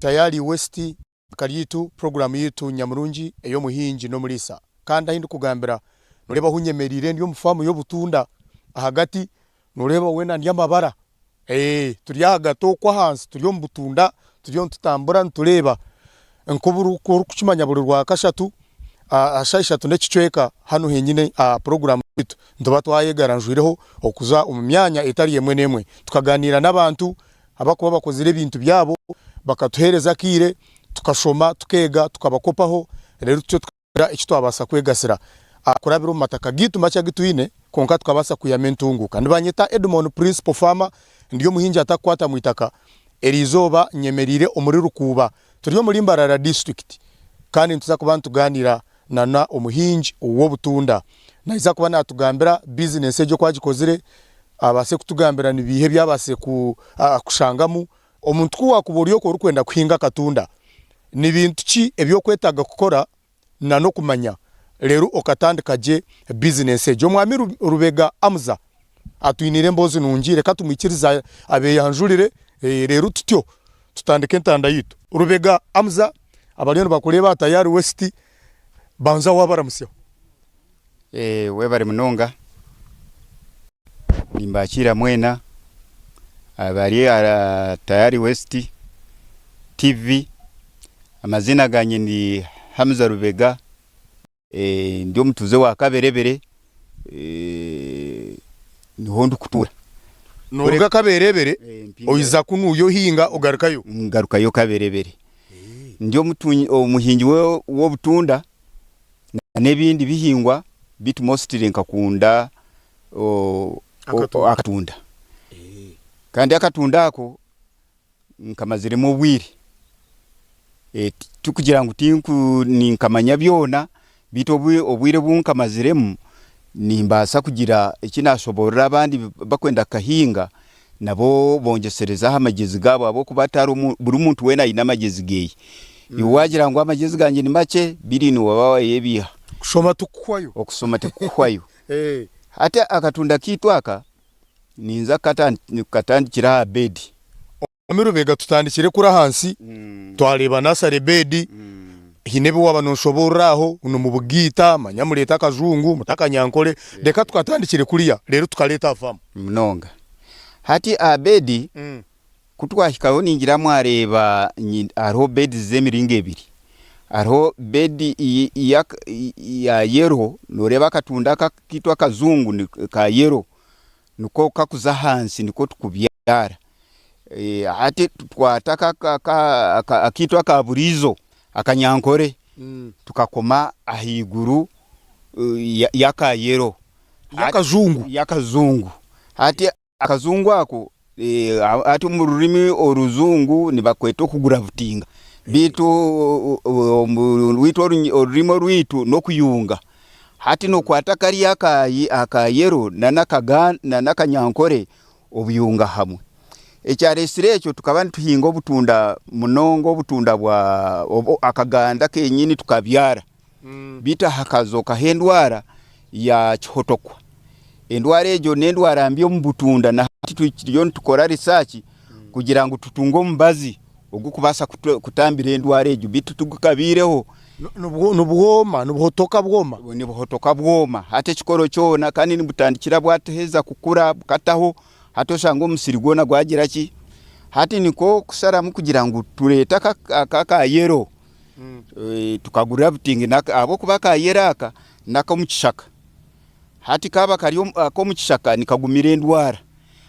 Tayari West eka ryaitu puroguraamu yaitu nyamurungi ey'omuhingi n'omuriisa. Kandi ahu ndikugambira nooreeba ahu nyemereire ndi omu faamu y'obutunda ahagati nooreeba weena ndi amabara. Turi ahagati okwo ahansi turi omu butunda turiyo nitutambura nitureeba. Nk'obu orikukimanya buri Rwakashatu aha shaaha ishatu n'ekicweka hanu henyine aha puroguraamu yaitu nituba twayegaranjwireho okuza omu myanya etari emwe n'emwe tukaganiira n'abantu abarikuba bakozire ebintu byabo bakatuheereza akaire tukashoma tukeega tukabakopaho reero tutyo tukagira eki twabaasa kwegasira kurabira omu mataka gaitu makye agu twine kwonka tukabaasa kwihamu entunguuka. Nibanyeta Edmon Principal Farmer ndi omuhingi atakukwata mu itaka. Eriizooba nyemereire omuri Rukuuba turi omuri Mbarara disiturikiti kandi nituza kuba nitugaaniira na n'omuhingi w'obutunda. Naija kuba naatugambira bizinesi egyo oku agikozire, abaase kutugambira ni biiha ebi abaasire kushangamu. Omuntu ku waakuba ori okwo orikwenda kuhinga akatunda, ni bintu ki ebi orikwetaaga kukora n'okumanya reero okatandika gye bizinesi egyo? Omwami Rubega Amuza atwiniire emboozi nungi, reka tumwikirize abeeyanjurire reero tutyo tutandike entanda yaitu. Rubega Amuza abariyo nibakureeba aha Tayari West, banza waabaramutsyaho. Webare munonga, nimbakiira mwena abari aha Tayari West TV, amaziina gangye ni Hamza Rubega, ndi omutuuze wa Kaberebere, niho ndikutuura. Noruga Kaberebere oiza kunuya ohinga ogarukayo? Ngarukayo Kaberebere. Ndi omuhingi w'obutunda n'ebindi bihingwa beitu mostly nkakunda akatunda. Kandi akatunda ako nkamaziremu obwire, tikugira ngu ninkamanya byona beitu obwire obu nkamaziremu nimbaasa kugira eki naashoboorora abandi barikwenda kukahinga nabo bongyesereze aha magyezi gaabo ahabw'okuba tihariho buri muntu weena aine amagyezi ge. Iwe waagira ngu amagyezi gangye ni makye, biri niiwe waaba waayebiiha. Okushoma tikukuhwayo. Okushoma tikukuhwayo. Hati akatunda kaitu aka ninza kukatandikira aha beedi. Mwami Rubega tutandikire kuri ahansi twareeba nursery bed, haine ebi waaba noshoboorora aho nimubugaita manya mureete akajungu mute akanyankore reka tukatandikire kuriya reero tukareete aha farm. Munonga. Hati aha bed ku twahikaho ningira mwareeba hariho beds z'emiringo ebiri. Hariho bed ya yellow noreeba akatunda aka akaitu akajungu ka yellow Niko kakuza ahansi niko tukubyara. Hati tukwata akaitu aka buriijo akanyankore tukakoma ahaiguru y'aka yero. Y'akajungu. Y'akajungu. Hati akajungu ako hati omu rurimi orujungu nibakweta okuguravutinga beitu omu rurimi orwaitu n'okuyunga. Hati nokwata kariya aka yellow n'akanyankore obuyunga hamwe. Ekyaresire ekyo tukaba nituhinga obutunda munonga obutunda bwa akaganda kenyini tukabyara beitu hakazokaho endwara ya kihotokwa. Endwara egyo n'endwara mbi omu butunda na hati turiyo nitukora research kugira ngu tutunge omubazi ogurikubaasa kutambira endwara egyo beitu tigukabaireho. Nibwoma, nibuhotoka bwoma? Nibuhotoka bwoma. Hati ekikoro kyona kandi nibutandikira bwaheza kukura bukataho, hati oshanga omusiri gwona gwagira ki? Hati nikwo kusharamu kugira ngu tureete aka aka yero tukagura butingi ahabw'okuba aka yero aka n'ak'omu kishaka. Hati kaaba kari ak'omu kishaka nikagumira endwara.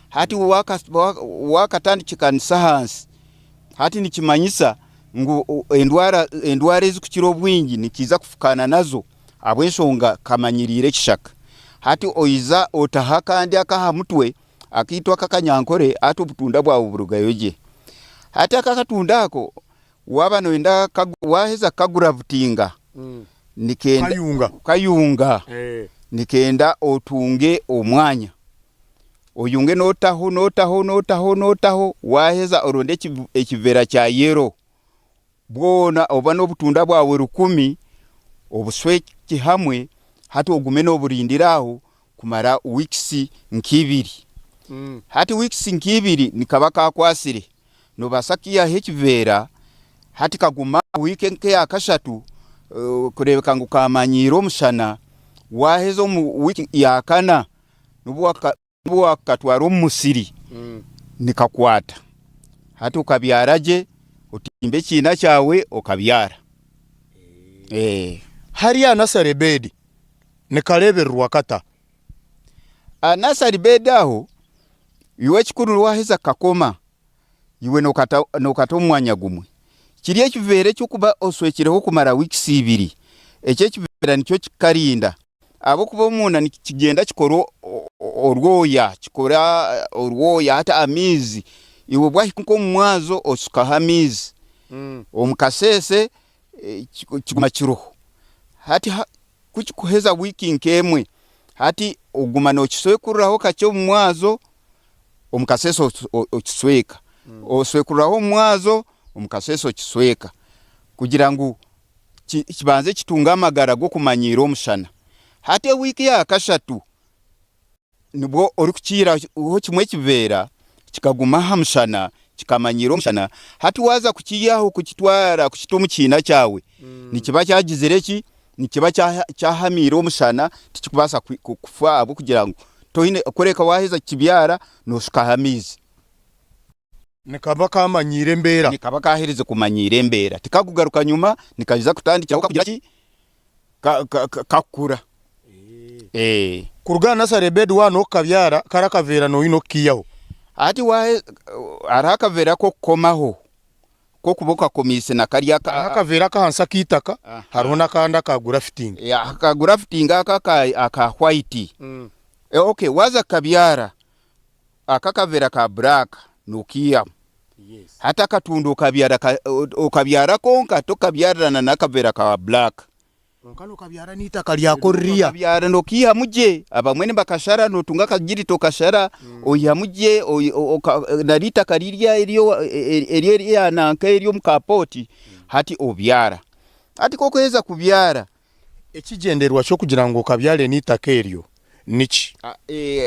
Hati waakatandikikanisa ahansi, hati nikimanyisa ngu endwara endwara ezirikukira obwingi nikiija kufukaana nazo ahabw'enshonga kamanyiriire ekishaka. Hati oija otaho akandi ak'aha mutwe akaitu ak'akanyankore hati obutunda bwawe burugayo gye. Hati aka akatunda ako waaba nooyenda waaheza kukaguravutinga nikenda Kukayunga. kukayunga nikenda otunge omwanya. Oyunge notaho notaho notaho notaho waheza oronde ekivera kya yero bwona oba nobutunda bwawe rukumi obushwekye hamwe hati ogume noburindira aho kumara weeks nk'ibiri. Hati weeks nk'ibiri nikaba kakwasire nobasa kiihaho ekivera. Hati kaguma wiiki nk'eya kashatu kureebeka ngu kamanyiire omushana, waaheza omu wiiki ya kana nobu waakukatwara omu musiri nikakwata. Hati okabyara gye, otimba ekiina kyawe okabyara. Hariya nursery bed nikareebererwa kata? Aha nursery bed aho, iwe ekikuru waaheza kukakoma, iwe nookata nookata omu mwanya gumwe. Kiri ekiveera eky'okuba oswekireho kumara weeks ibiri, ekyo ekiveera nikyo kikukarinda ahabw'okuba omunda nikigyenda kikora orwoya, kikora orwoya hati amaizi iwe bwahika nk'omu mwazo oshukaho amaizi, omu kasheeshe kiguma kiriho. Hati ku kikuheza wiiki nk'emwe, hati oguma nookiswekururaho kakye omu mwazo, omu kasheeshe okisweka, oswekururaho omu mwazo, omu kasheeshe okisweka kugira ngu kibanze kitunge amagara g'okumanyiira omushana. Hati ewiiki ya kashatu nibwo orikukiihaho kimwe ekiveera kikaguma aha mushana kikamanyiira omushana. Hati waaza kukiihaho kukitwara kukita omu kiina kyawe, nikiba kyagizire ki? Nikiba kyahamiire omushana tikikubaasa kufa ahabw'okugira ngu toine kureka waaheza kukibyara nooshukaho amaizi. Nikaba kamanyiire embeera. Nikaba kaaherize kumanyiira embeera. Tikakugaruka nyima, nikaija kutandikiraho kakugira ki? Kakukura. Kuruga aha nursery bed waaba nokabyara kare akaveera noine okukiihaho. Hati hariho akaveera ak'okukomaho k'okuba okakomiise na karya aka. Hariho akaveera ak'ahansi ak'eitaka, hariho n'akandi aka grafting. Aka grafting ako aka white. Okay, waaza kukabyara, Aka akaveera ka black nokiihamu. Hati akatunda okabyara okabyara konka tokabyarirana n'akaveera ka black. Kwonka nokabyara n'eitaka ryako ririya. Okabyara nokiihamu gye. Abamwe nibakashara notunga akagirita okashara oihamu gye nari eitaka rirya erya nanka ery'omu ka pot hati obyara. Hati ku orikuheeza kubyara. Ekigyendererwa ky'okugira ngu okabyare n'eitaka eryo niki?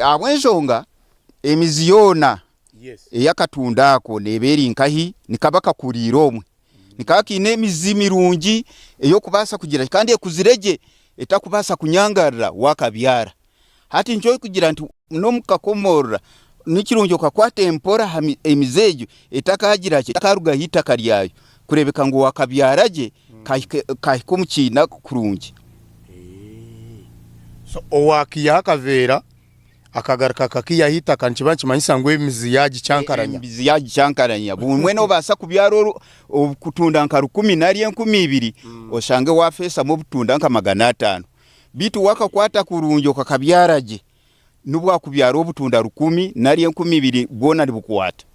Ahabw'enshonga emizi yoona ey'akatunda ako neeba eri nkahi, nikaba kakuriire omwe. Nikaba kaine emizi mirungi ey'okubaasa kugira kandi ekuzire gye etakubaasa kunyangarira waakabyara. Hati nikyo orikugira nti n'omu kukakomoorora ni kirungi okakwata empora aha emizi egyo etakaagira ki, etakarugaho eitaka ryayo kureebeka ngu waakabyara gye kaahika omu kiina kurungi. So owaakiihaho akaveera akagaruka akakiihaho eitaka nikiba nikimanyisa ngu emizi yaagikyankaranya. Emizi yaagikyankaranya. Bumwe noobaasa kubyara obutunda nka rukumi nari 2000 oshange waafeesamu obutunda nka 500. Beitu waakakwata kurungi okakabyara gye, n'obu waakubyara obutunda rukumi nari 2000 bwona nibukwata.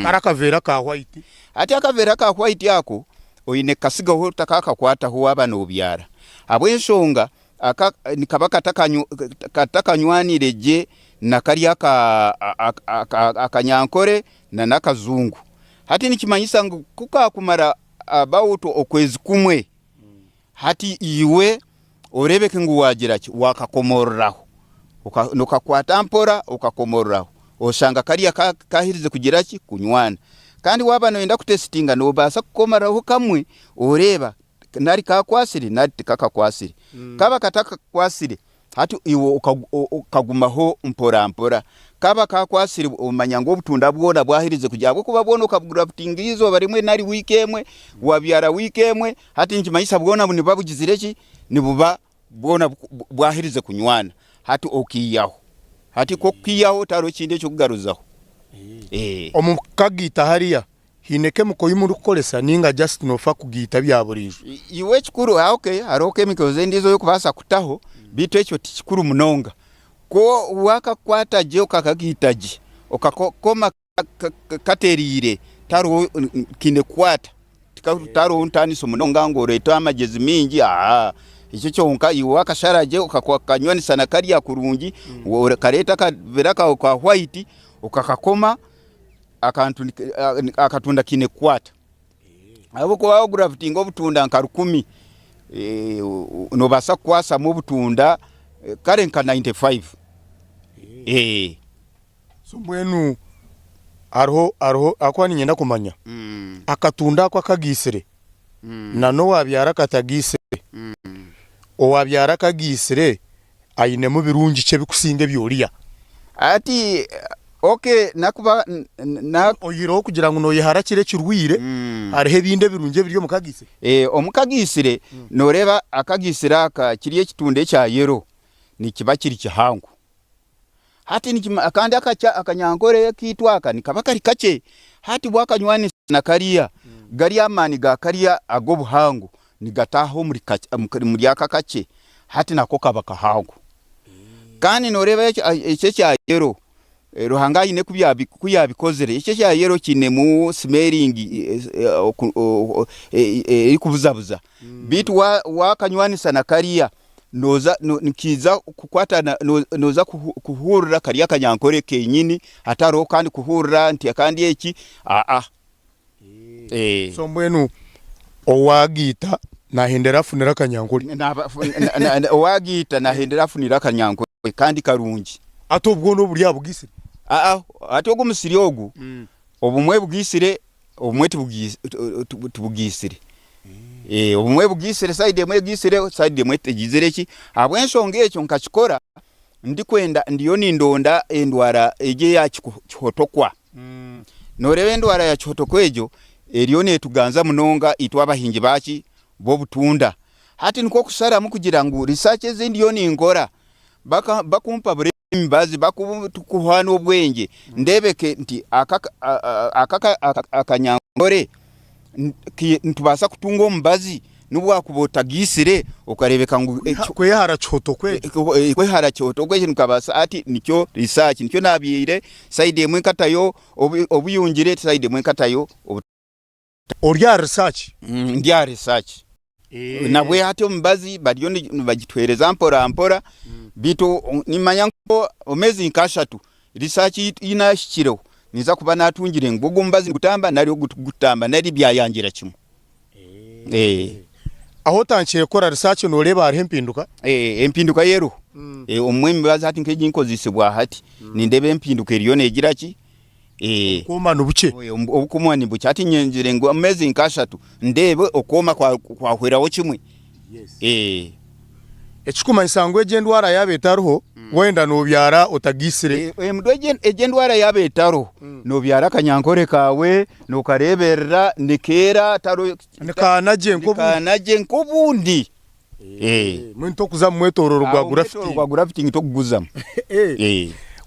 Kare akaveera aka white? Hati akaveera aka white ako oine kukasigaho otakakakwataho waaba noobyara. Ahabw'enshonga aka nikaba katakanywanire gye na kariya akanyankore n'akajungu. Hati nikimanyisa ngu ku kaakumara about okwezi kumwe, Hati iwe oreebeke ngu waagira ki, waakakomororaho. Okakwata mpora okakomororaho, oshanga kariya kaaherize kugira ki, kunywana. Kandi waaba nooyenda kutesitinga noobaasa kukomororaho kamwe oreeba nari kaakwatsire nari tikakakwatsire. Kaaba katakakwatsire, Hati iwe okagumaho mpora mpora. Kaaba kaakwatsire omanya ngu obutunda bwona bwaherize kugya ahabw'okuba bwona okabugura buti eizooba rimwe nari wiiki emwe, wabyara wiiki emwe, hati nikimanyisa bwona nibuba bugizire ki? Nibuba bwona bwaherize kunywana. Hati okaihaho. Hati ku orikukaihaho tihariho kindi eky'okugaruzaho. Omu kukagiita hariya Haine chemical ei murikukoresa ninga just nofa kugiita bya buriijo? Iwe ekikuru okay hariho chemicals endiijo ei orikubaasa kutaho beitu ekyo tikikuru munonga. Ku waakakukwata gye okakagiita gye okakakoma katereire tihariho kaine kukwata tihariho ntaaniso munonga ngu oreete amagyezi maingi aa ekyo kyonka iwe waakashara gye okakanywanisa na kariya kurungi okareeta akaveera kaawe ka white okakakoma akantu akatunda kaine kukwata ahabw'okuba waagurafutinga obutunda nka rukumi noobaasa kukwasamu obutunda kare nka 95. So mbwenu Hariho hariho ahakuba niinyenda kumanya akatunda ako akagiisire na n'owaabyara akatagiisire, owaabyara akagiisire ainemu birungi ki ebirikusinga ebi oriya? Hati okay nakuba na. Oyihireho kugira ngu nooyehara kiri ekirwaire, hariho ebindi ebirungi ebiri omu kagiisire? Omu kagiisire nooreeba akagiisire aka kiri ekitunda ekya yellow nikiba kiri kihango. Hati nikima kandi akakya akanyankore kaitu aka nikaba kari kakye. Hati wakanywanisa na kariya, gariya amaani ga kariya ag'obuhango nigataaha omuri kakye omuri aka akakye, hati nako kaba kahango. Kandi nooreeba eki eki ekya yellow, Ruhanga aine ku ku yaabikozire, eki ekya yellow kiinemu smelling erikubuzabuza, beitu waakanywanisa na kariya, nooza nikiija kukwatana nooza kuhurira kari akanyankore kenyini hatariho kandi kuhurira nti kandi eki aa. So mbwenu owagiita nahendera afunire akanyankore? Owagiita nahendera afunire akanyankore kandi karungi. Hati obu bwona oburi aha bugiisire? Aa hati ogu omusiri ogu obumwe bugiisire obumwe tibugiisire. Obumwe bugiisire sayidi emwe egiisire sayidi emwe tegizire ki, ahabw'enshonga ekyo nkakikora ndikwenda ndiyo nindonda endwara egi eya kihotokwa. Nooreeba endwara ya kihotokwa egyo eriyo neetuganza munonga itwe abahingi baaki b'obutunda. Hati nikwo kusharamu kugira ngu research ezi ndiyo ninkora bakumpabura emibazi bakutukuha n'obwengye ndeebeke nti aka akanyankore nitubaasa kutunga omubazi n'obu waakuba otagiisire okareebeka ngu Kwehara kihotoko ekyo. Kwehara kihotoko ekyo nikabaasa hati nikyo research nikyo naabaire sayidi emwe nkatayo obuyungire sayidi emwe nkatayo. Ori aha research? Ndi aha research. Nabwe hati omubazi bariyo nibagituheereza mpora mpora beitu nimanya ngu omu meezi nk'ashatu research ei naahikireho ninza kuba naatungire ngu ogu omubazi nigutamba nari ogu tigurikutamba nari byayangira kimwe. Ahu otandikire kukora research nooreeba hariho empinduka? Empinduka yo eriho. Omu emibazi hati nk'egi ei nkozeise bwahati nindeeba empinduka eriyo neegira ki? Okwoma ni bukye. Okwoma ni bukye. Hati nyenzire ngu omu meezi nk'ashatu ndeebe okwoma kwahweraho kimwe. Ekirikumanyisa ngu egyo endwara yaaba etariho, wenda noobyara otagiisire. Egyo endwara yaaba etariho, noobyara akanyankore kaawe, nookareeberera, nikeera, Nikaana gye nk'obundi. Nikaana gye nk'obundi. Mbwenu tokuza mu mwetoorooro gwa grafting. Gwa grafting tokuguzamu.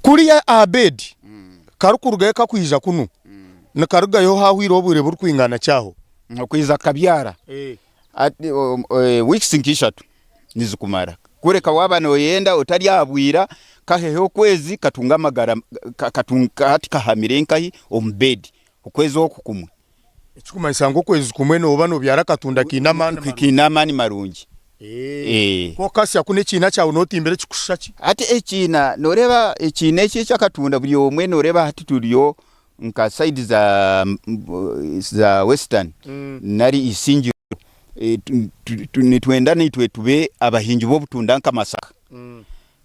Kuriya aha bed karikurugayo kakwija kunu nikarugayo hahwireho obwire burikwingana ki aho? Okwija kukabyara weeks nka ishatu nizikumara kureka waaba noyenda otari aha bwira kahehe okwezi katunge amagara hati kahamire nkahi omu bed okwezi oku kumwe. Ekirikumanyisa ngu okwezi kumwe nooba noobyara akatunda kaine amaani marungi. Kaine amaani marungi. Kwonka kasya kunu ekiina kyawe nootimbira ekikushusha ki? Hati ekiina nooreeba ekiina eki eky'akatunda buri omwe nooreeba hati turiyo nka sayidi za za western nari Isingiro nitwenda naitwe tube abahingi b'obutunda nka Masaka.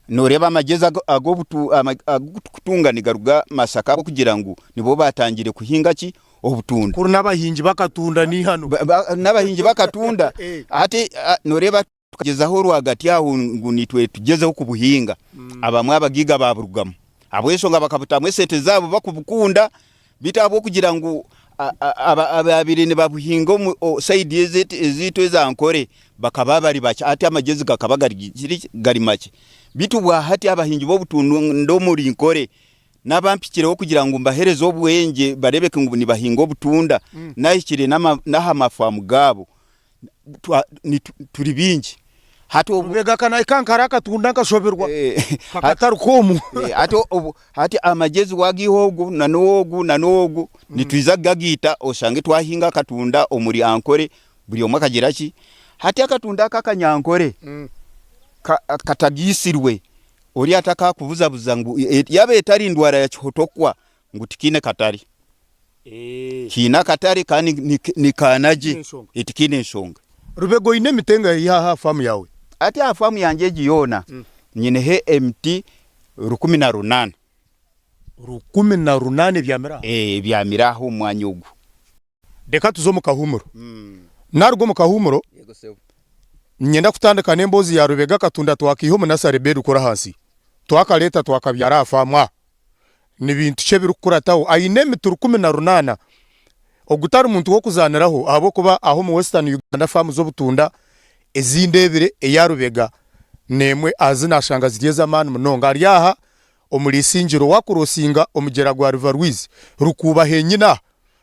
Nooreeba amagyezi agu turikutunga nigaruga Masaka ahabw'okugira ngu nibo baatangire kuhinga ki? Obutunda. Kuri n'abahingi b'akatunda n'eihano. N'abahingi b'akatunda. Hati nooreeba tukagyezaho rwagati aho ngu naitwe tugyezeho kubuhinga, abamwe abagaiga baaburugamu ahabw'enshonga bakabutamu esente zaabo bakubukunda Beitu ahabw'okugira ngu abaabaire nibabuhinga omu sayidi ezaitu eza Nkore bakaba bari bakye, hati amagyezi gakaba gari makye. Beitu obwahati abahingi b'obutunda omuri Nkore n'abampikireho kugira ngu mbaheereze obwengye bareebeke ngu nibahinga obutunda, nahikire n'aha mafaamu gaabo. Turi baingi. Hati obu. Rubega ka nahika nkare akatunda nkashoberwa kakatari k'omu. Hati obu hati amagyezi wagaiha ogu na n'ogu na n'ogu nitwiza kugagaita oshange twahinga akatunda omuri Ankore buri omwe akagira ki? Hati akatunda aka akanyankore katagaitsirwe ori atakakubuzabuza ngu yaaba etari ndwara ya kihotokwa ngu tikiine katare. Kiine akatare kandi nikaana gye, tikiine nshonga. Rubega oine emiti engahi aha faamu yaawe? Hati aha faamu yangye egi yoona nyineho emiti 1800. 18 ebyamire aha? Ebyamire aha omu mwanya ogu. Reka tuze omu kahuumuro. Naruga omu kahuumuro, niinyenda kutandika n'emboozi ya Rubega Katunda twakaiha omu nasare bed kuri ahansi. Twakareeta twakabyara aha faamu aha. Ni bintu ki ebirikukurataho? Aine emiti 18. Ogu tari muntu w'okuzaaniraho ahabw'okuba aha omu Western Uganda faamu z'obutunda ezi ndeebire eya Rubega n'emwe aha zi naashanga ziri ez'amaani munonga. Ari aha omuri Isingiro waakurosinga omugyera gwa River Rwizi, Rukuuba henyine aha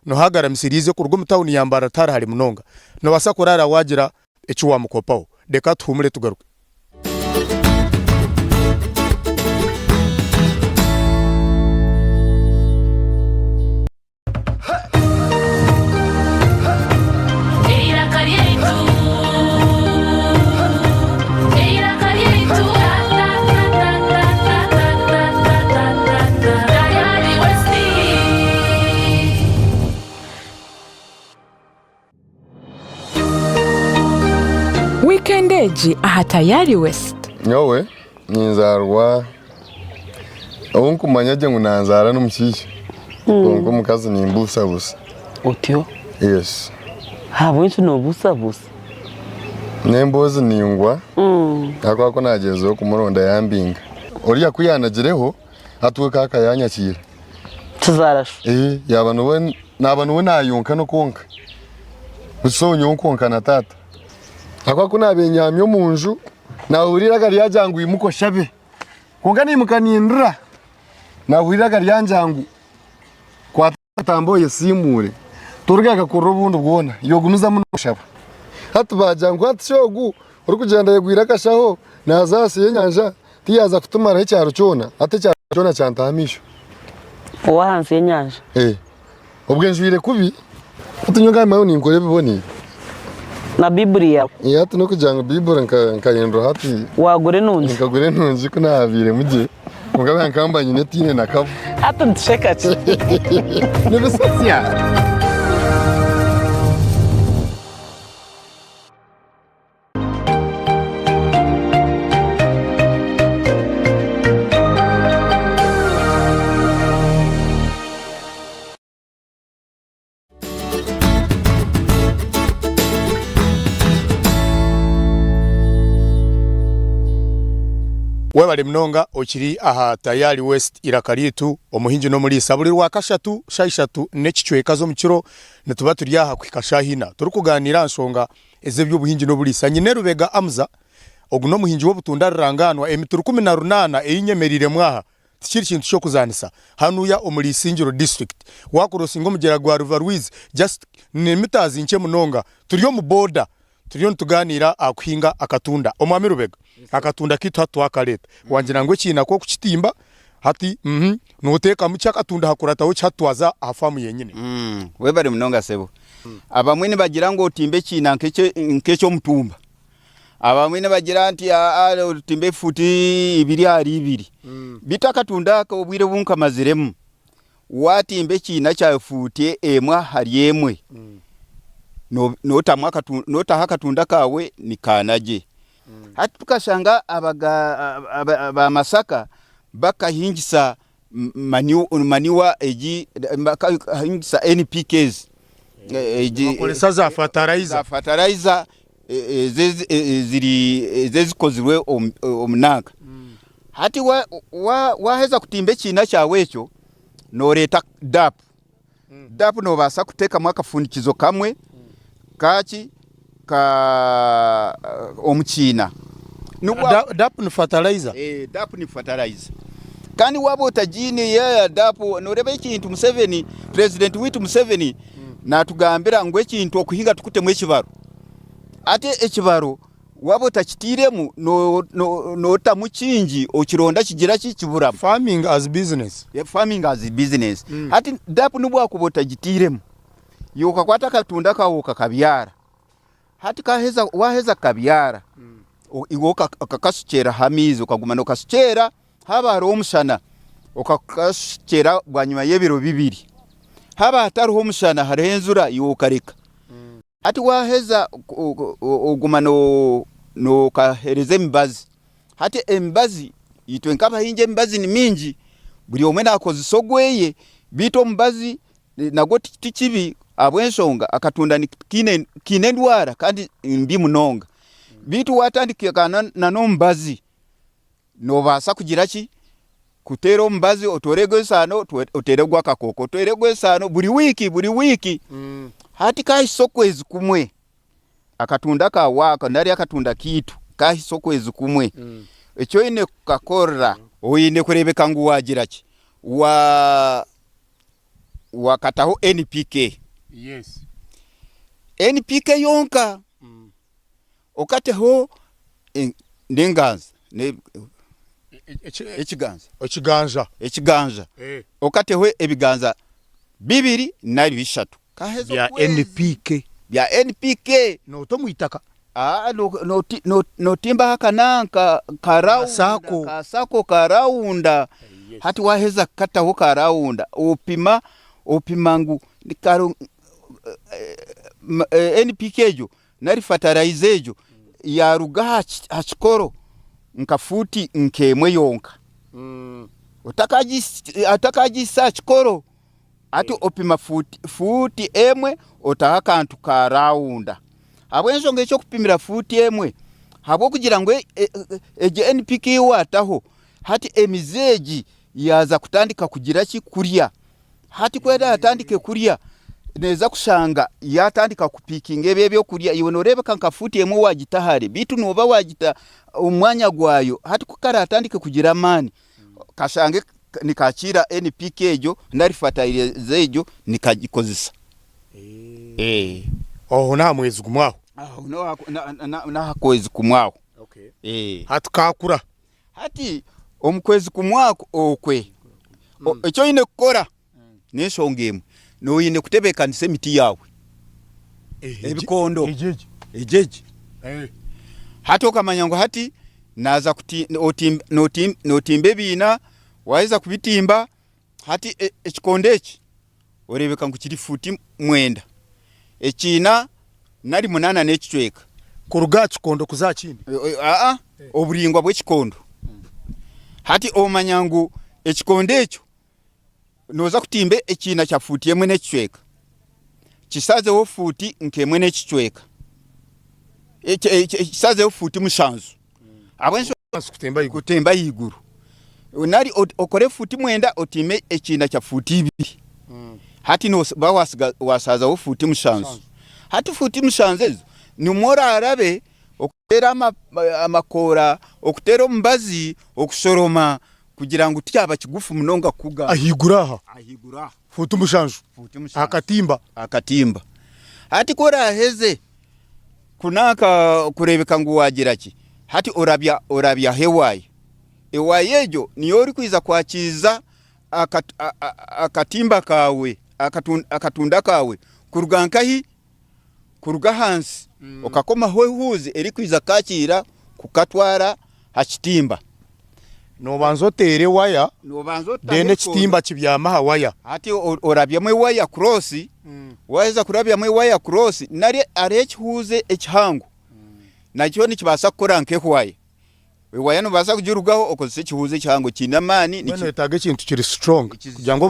niho agaramisiriize kuruga omu tauni ya Mbarara tihari hare munonga. Noobaasa kuraara waagira eki waamukopaho. Reka tuhuumure tugaruke. Eiraka ryaitu, eiraka ryaitu, ta-ta-ta-ta-ta-ta-ta-ta-ta-ta-ta, Tayari West. Wiikenda egi aha Tayari West. Nyowe ninzaarwa ou nkumanya gye ngu nanzaara n'omushaija kwonka omukazi nimbuusabuusa. Otyo? Yes. Ahabw'enki noobuusabuusa? N'emboozi ningwa ahakuba ku naagyezireho kumuronda yambinga. Oriya ku yaanagireho hati we kaaka yanyakiira. Kizaara sho. Ee, yaaba niwe naaba niwe naayonka n'okwonka. So nyowe nkwonka na taata. Ahakuba ku naabaire nyaami omu nju, naahurira eiraka ryagira ngu imuka oshabe. Kwonka naimuka nindira, naahurira eiraka ryangira ngu kwata akatambi oyesiimuure, torigaruka kurira obundi bwona, iwe gumizamu nooshaba. Hati baagira ngu hati shi ogu orikugyenda ayegwire akashaho naaza ahansi y'enyanja tiyaaza kutumaraho ekyaro kyona? Hati ekyaro kyona kyantaho amaisho. Ow'ahansi y'enyanja. Ee. Obwe njwire kubi, hati nyowe nkabimanyaho ninkora ebiboniire. Na Baiburi yaawe. Ee hati n'okugira ngu Baiburi nkahindura hati. Waagura enungi. Nkagura enungi ku naabairemu gye, kwonka beitu nkaba nyine etaine na kabu. Hati nitusheka ki? Nibisesya. Webale munonga okiri aha Tayari West Iraka Ryaitu omuhingi n'omuriisa. Buri Rwakashatu shaaha ishatu n'ekicweka z'omukiro nituba turi aha kuhika shaaha ina turikugaaniira aha nshonga ez'eby'obuhingi n'oburiisa. Nyine Rubega Amza, ogu n'omuhingi w'obutunda rurangaanwa, emiti 18 ei nyemereiremu aha tikiri kintu ky'okuzaanisa. Hanuya omuri Isingiro district, waakurosinga omugyera gwa River Rwizi just ni mitazi nkye munonga, turi omu boda turiyo nitugaaniira aha kuhinga akatunda. Omwami Rubega, akatunda kaitu hati twakareeta, wangira ngu ekiina kw'okukitimba hati nooteekamu ki akatunda hakurataho ki hati twaza aha faamu yenyine? Webare munonga sebo. Abamwe nibagira ngu otimbe ekiina nk'eky'omutumba, abamwe nibagira nti aa otimbe efuuti ibiri ahari ibiri. Beitu akatunda aka obwire obu nkamaziremu, waatimba ekiina kya fuuti emwe ahari emwe, nootaho akatunda kaawe nikaana gye. Hati tukashanga aba Masaka bakahingisa manure egi bakahingisa NPKs egi Nibakoresa za fertilizer. Za fertilizer eziri ezikozirwe omu nanka. Hati waheza kutimba ekiina kyawe ekyo noreeta DAP. DAP nobaasa kuteekamu akafundikizo kamwe kaki ka omu kiina. DAP ni fertilizer? Eh, DAP ni fertilizer. Kandi waaba otagiine ya DAP noreeba ekintu Museveni, president waitu Museveni natugambira ngu ekintu okuhinga tukutemu ekibaro. Hati ekibaro Waaba otakitairemu nootamu kingi okironda kigira ki? Kiburamu. Farming as business. Farming as business. Hati DAP nobu wakuba otagitairemu, iwe okakwata akatunda kaawe okakabyara, hati kaheza waaheza kukabyara, iwe okakashukyeraho amaizi okaguma nookashukyera haaba hariho omushana okakashukyera bwanyima y'ebiro bibiri, haaba hatariho omushana hariho enjura iwe okareka. Hati waaheza oguma nookaheereza emibazi. Hati emibazi, itwe nk'abahingi emibazi ni mingi. Buri omwe nakozesa ogweye beitu omubazi nagwo ti kibi ahabw'enshonga akatunda kiine endwara kandi mbi munonga. Beitu watandika n'omubazi Noobaasa kugira ki? Kuteera omubazi otoore ogw'esaano oteere ogw'akakooko, oteere ogw'esaano buri wiiki buri wiiki. Hati kaahisa okwezi kumwe, akatunda kaawe ako nari akatunda kaitu kaahisa okwezi kumwe, eki oine kukakora, oine kureebeka ngu waagira ki? Wa Waakataho NPK. NPK yonka. Okateho n'enganza ekiganza Ekiganja. ekiganja okateho ebiganza bibiri nari bishatu kaheza Bya okwezi NPK. bya NPK Noota omu itaka. Aa notimbaho akananka ka rawunda Kasaako. kasako ka rawunda hati waheza kukataho ka rawunda opima opima ngu NPK egyo nari fatarayiza egyo yaaruga aha kikoro nka fuuti nk'emwe yonka, otakaagihitsya aha kikoro hati opima fuuti emwe otaho akantu ka raawunda. Ahabw'enshonga eky'okupimira fuuti emwe, ahabw'okugira ngu egyo NPK ei waataho hati emizi egi yaaza kutandika kugira ki? Kurya. Hati ku eraatandike kurya, neeza kushanga yaatandika kupiikinga ebi ebyokurya, iwe nooreebeka nka fuuti emwe waagita hare, beitu nooba waagita omu mwanya gwayo. Hati ku karaatandike kugira amaani, kashange nikaakiira NPK egyo nari fataiza egyo nikagikozesa. Aho n'aha mwezi gumwe aho? Aho n'aha kwezi kumwe aho. Hati kaakura. Hati omu kwezi kumwe okwe, eki oine kukora n'enshonga emwe, noine kutebeekanisa emiti yaawe, ebikondo egi egi. Hati okamanya ngu hati naaza nootimba ebiina, waaheza kubitimba, hati ekikondo eki oreebeka ngu kiri fuuti mwenda, ekiina nari munaana n'ekicweka. Kuruga aha kikondo kuza aha kindi? Aa, oburaingwa bw'ekikondo. Hati omanya ngu ekikondo ekyo nooza kutimba ekiina kya fuuti emwe n'ekicweka, kisazeho fuuti nk'emwe n'ekicweka, kisazeho fuuti mushanju. Ahabw'enshonga kutemba ahaiguru. Nari okore fuuti mwenda otiime ekiina kya fuuti ibiri. Hati nooba waasaazaho fuuti mushanju. Hati fuuti mushanju ezo nimwo oraarabe okuteera amakoora, okuteera omubazi, okushoroma kugira ngu tikyaba kigufu munonga kukugamba. Ahaiguru aha? Ahaiguru aha. Fuuti mushanju? Fuuti mushanju. Aha katimba? Aha katimba. Hati ku oraaheze Ku naaka kureebeka ngu waagira ki, hati orabya orabyaho ewaaya. Ewaaya egyo niyo orikwija kwakiiza akatimba kaawe, akatunda kaawe kuruga nkahi? Kuruga ahansi okakomaho ehuuzi erikwija kukakiira kukatwara aha kitimba. Noobanza oteera ewaya, then ekitimba kibyama aha waya. Hati orabyamu ewaya cross, waaheza kurabyamu ewaya cross nari hariho ekihuuzi ekihango nakyo nikibaasa kukora nk'ewaya. Ewaya noobaasa kugirugaho okozese ekihuuzi ekihango kiine amaani. Mbwenu noyetaaga ekintu kiri strong kugira ngu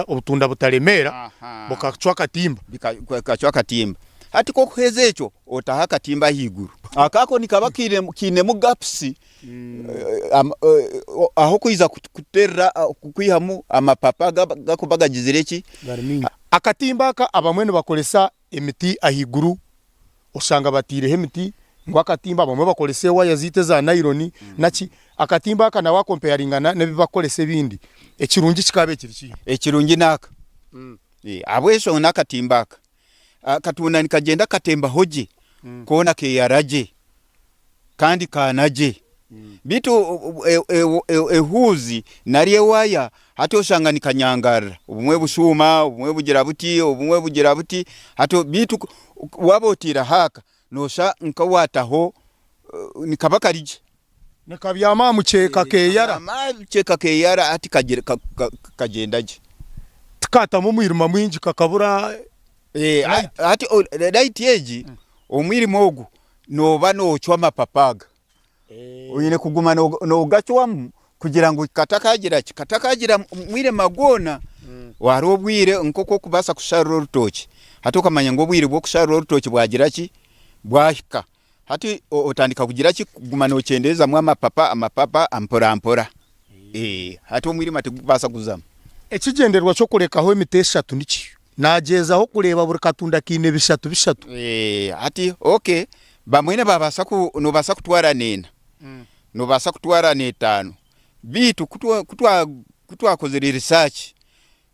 obutunda butaremeera bukacwa akatimba. Bukacwa akatimba. Hati ku orikuheza ekyo otaho akatimba ahaiguru. Aka ako nikaba kiinemu gaps ah'okwija kuterera kwihamu amapapa agakuba gagizire ki? Akatimba aka abamwe nibakoresa emiti ahaiguru oshanga bataireho emiti ngu akatimba abamwe bakoresa ewaya zaitu eza nayironi naki. Akatimba aka na wakompeyaringa n'ebi barikukoresa ebindi ekirungi kikaaba ekiri kiiha? Ekirungi n'aka. Ahabw'enshonga n'akatimba aka, akatunda nikagyenda katembaho gye koona keeyara gye. kandi kaana gye. Beitu ehuuzi nari ewaya hati oshanga nikanyangarira, obumwe bushuuma, obumwe bugira buti, obumwe bugira buti, hati beitu waaba otaireho aka nooshusha nk'owaataho nikaba kari gye. Nikabyama aha mukyeeka keeyara. Nikabyama aha mukyeeka keeyara hati kagyenda gye. Tikaatamu omwirima mwingi kakabura light. Hati light egi, omwirima ogu Nooba noocwa amapapa aga. Oine kuguma noogacwamu. Kugira ngu katakagira ki? Katakagira mwirima gwona. Hariho obwire nk'oku orikubaasa kusharura orutookye, hati okamanya ngu obwire bw'okusharura orutookye bwagira ki? Bwahika. Hati otandika kugira ki? Kuguma nookyendeezamu amapapa amapapa mpora mpora. Hati omwirima tigurikubaasa kuzamu. Ekigyendererwa ky'okurekaho emiti eshatu niki? Naagyezaho kureeba buri katunda kaine bishatu bishatu. Hati okay, bamwe nibabaasa ku, noobaasa kutwara n'ena. Noobaasa kutwara n'etaano. Beitu ku twakozire research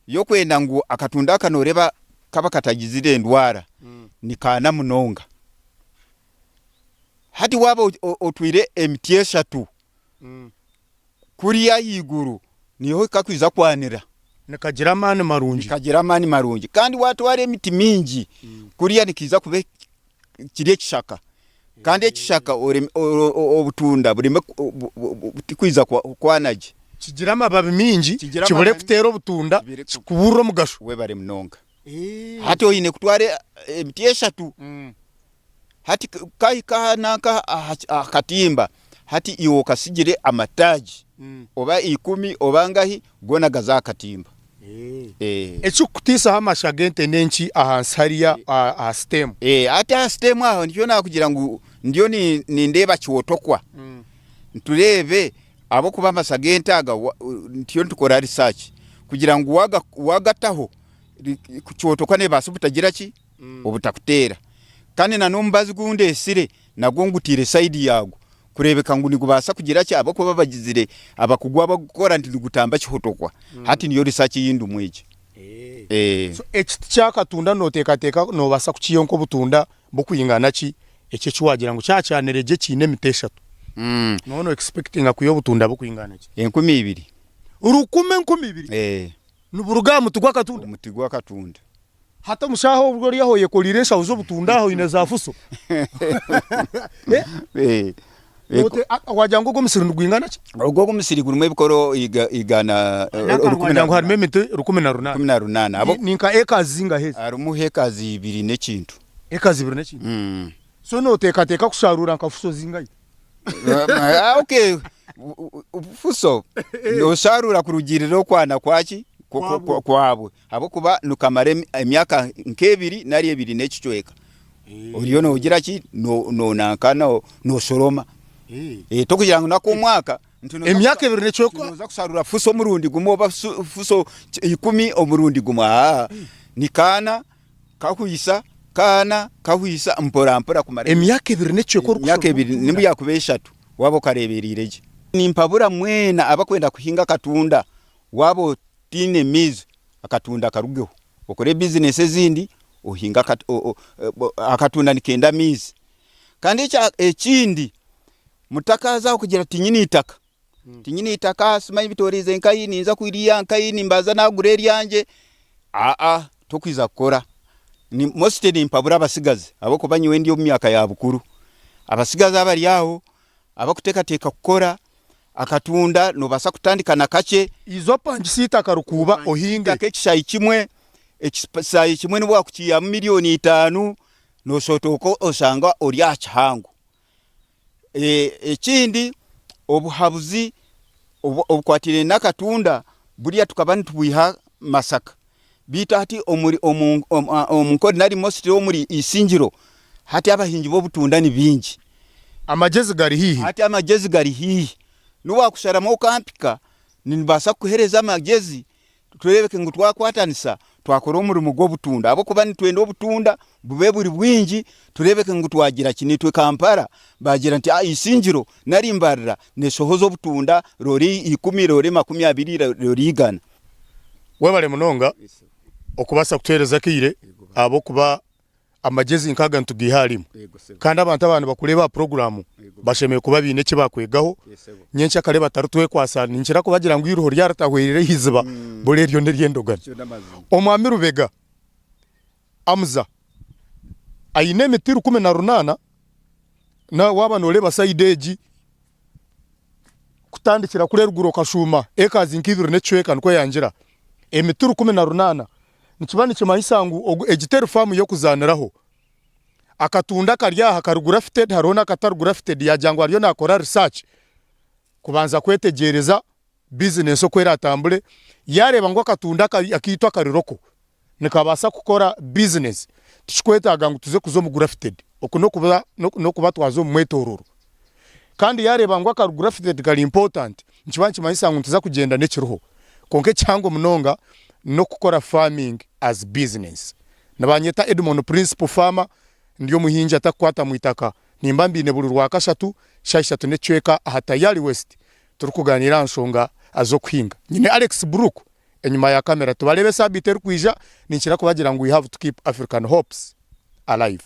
y'okwenda ngu akatunda aka nooreeba kaba katagizire endwara, nikaana munonga. Hati waaba otwire emiti eshatu kuriya ahaiguru niho kakwija kwanira. Nikagira amaani marungi. Nikagira amaani marungi. Kandi waatwara emiti mingi kuriya nikiija kuba kiri ekishaka kandi ekishaka obutunda bureme tikwija kwana gye. Kigira amababi mingi kibure kuteera obutunda kikuburire omugasho. Webare munonga. Hati oine kutwara emiti eshatu hati kahika aha nanka aha katimba hati iwe okasigire amataagi oba ikumi oba angahi goona gaze aha katimba. Ekirikukutiisaho amasha g'ente n'enki ahansi hariya aha siteemu? Hati aha siteemu aho nikyo naakugira ngu ndiyo nindeeba kiwotokwa tureebe ahabw'okuba amasha g'ente aga turiyo nitukora research kugira ngu waagataho kiwotokwa neebaasa obutagira ki, obutakuteera. Kandi n'omubazi ogu ndeetsire nagwo ngutaire sayidi yaagwo kureebeka ngu nigubaasa kugira ki ahabw'okuba bagizire abakugu abagukora nti nigutamba kihotokwa. Hati niyo research ei ndimu egi. So ekiti ky'akatunda nooteekateeka noobaasa kukiiha nk'obutunda bukwingana ki? Eki eki waagira ngu kyakyanire gye kiine emiti eshatu. Nooba no expectinga kwiha obutunda bukwingana ki? 2000. Rukumi 2000? Niburuga aha muti gw'akatunda? Omuti gw'akatunda. Hati omu shaaha obwo ori aho oyekoreire enshaho z'obutunda aho oine za fuso. Wagira ngu ogwo omusiri nigwingana ki? Ogwo omusiri gurimu ebikoro igana Wagira ngu harimu emiti 18. 18. Ni nka acres zingahi ezi? Harimu hectares ibiri n'ekintu. Acres ibiri n'ekintu. So noteekateeka kusharuura nka fuso zingahi? Okay, fuso nosharuura kurugiirira okwana kwaki? Kwabwo. Ahabw'okuba nikamara emyaka nk'ebiri nari ebiri n'ekicweka oriyo noogira ki noonanka nooshoroma. Tokugira ngu n'ak'omwaka nti Emyaka ebiri n'ekicweka. Nooza kusharura fuso omurundi gumwe oba fuso ikumi omurundi gumwe aa ni kaana kahwisa kaana kahwisa mpora mpora kumara Emyaka ebiri n'ekicweka orikushoroma emyaka ebiri n'obu yaakuba eshatu waaba okareebereire gye. Nimpabura mwena abakwenda kuhinga akatunda waaba Otaine maizi akatunda karugeho okore bizinesi ezindi ohinge akatunda nikenda amaizi. Kandi ekindi mutakaaza aho kugira tinyine itaka, tinyine itaka simanyi bitoreize nkahi ninza kuriya nkahi nimbanza nagura eryangye aa tokwija kukora. Mostly nimpabura abatsigazi ahabw'okuba nyowe ndi omu myaka ya bukuru, abatsigazi abari aho abarikuteekateeka kukora akatunda noobaasa kutandika na kakye. Iza opangise eitaka rikuuba ohinge. Eitaka ekishaayi kimwe, ekishaayi kimwe nobu waakukiihamu miliyooni itaano, nooshotooka oshanga ori aha kihango. Ekindi obuhabuzi obukwatiraine n'akatunda buriya tukaba nitubwiha Masaka beitu hati omuri omu Nkore nari mostly omuri Isingiro hati abahingi b'obutunda ni baingi. Amagyezi gari haihi. Hati amagyezi gari haihi. N'obu waakusharamu okampika, nimbaasa kukuheereza amagyezi tureebeke ngu twakwatanisa twakora omurimo gw'obutunda ahabw'okuba nitwenda obutunda bube buri bwingi tureebeke ngu twagira ki. Naitwe Kampala baagira nti Isingiro nari Mbarara neeshohoza obutunda roori ikumi, roori 20, roori igana. Webale munonga okubaasa kutuheereza akaire ahabw'okuba Amagyezi nk'aga nitugaiha ahari imwe. Kandi abantu aba nibakureeba aha puroguraamu bashemereire kuba baine eki baakwegaho. Nyencakare bataritwekwatsa. Ninkira kubagira ngu eiruho ryaritahwereire aha iziba, buri eryo n'ery'endogane. Omwami Rubega Amuza aine emiti 18 na waaba nooreeba sayidi egi kutandikira kuri eruguru okashuuma ekazi nk'ibiri n'ekicweka nikwo yangira. Emiti 18 Nikiba nikimanyisa ngu egi teri faamu y'okuzaaniraho. Akatunda akari aha kari grafted hariho n'akatari grafted yaagira ngu ariyo naakora research kubanza kwetegyereza. Bizinesi oku eratambure, yaareeba ngu akatunda akaitu akari local nikabaasa kukora bizinesi, tikikwetaaga ngu tuze kuza omu grafted, oku n'okuba twaza omu mwetoorooro. Kandi yaareeba ngu akari grafted kari important, nikiba nikimanyisa ngu nituza kugyenda n'ekiriho. Kwonka ekihango munonga n'okukora farming as business. Nibanyeta Edmond Principal Farmer, ndi omuhingi atakukwata mu itaka. Nimba mbiine buri Rwakashatu shaaha ishatu n'ekicweka aha Tayari West turikuganiira aha nshonga z'okuhinga. Nyine Alex Brook enyima ya kamera. Tubareebe esaabiiti erikwija, ninkira kubagira ngu we have to keep African hopes alive.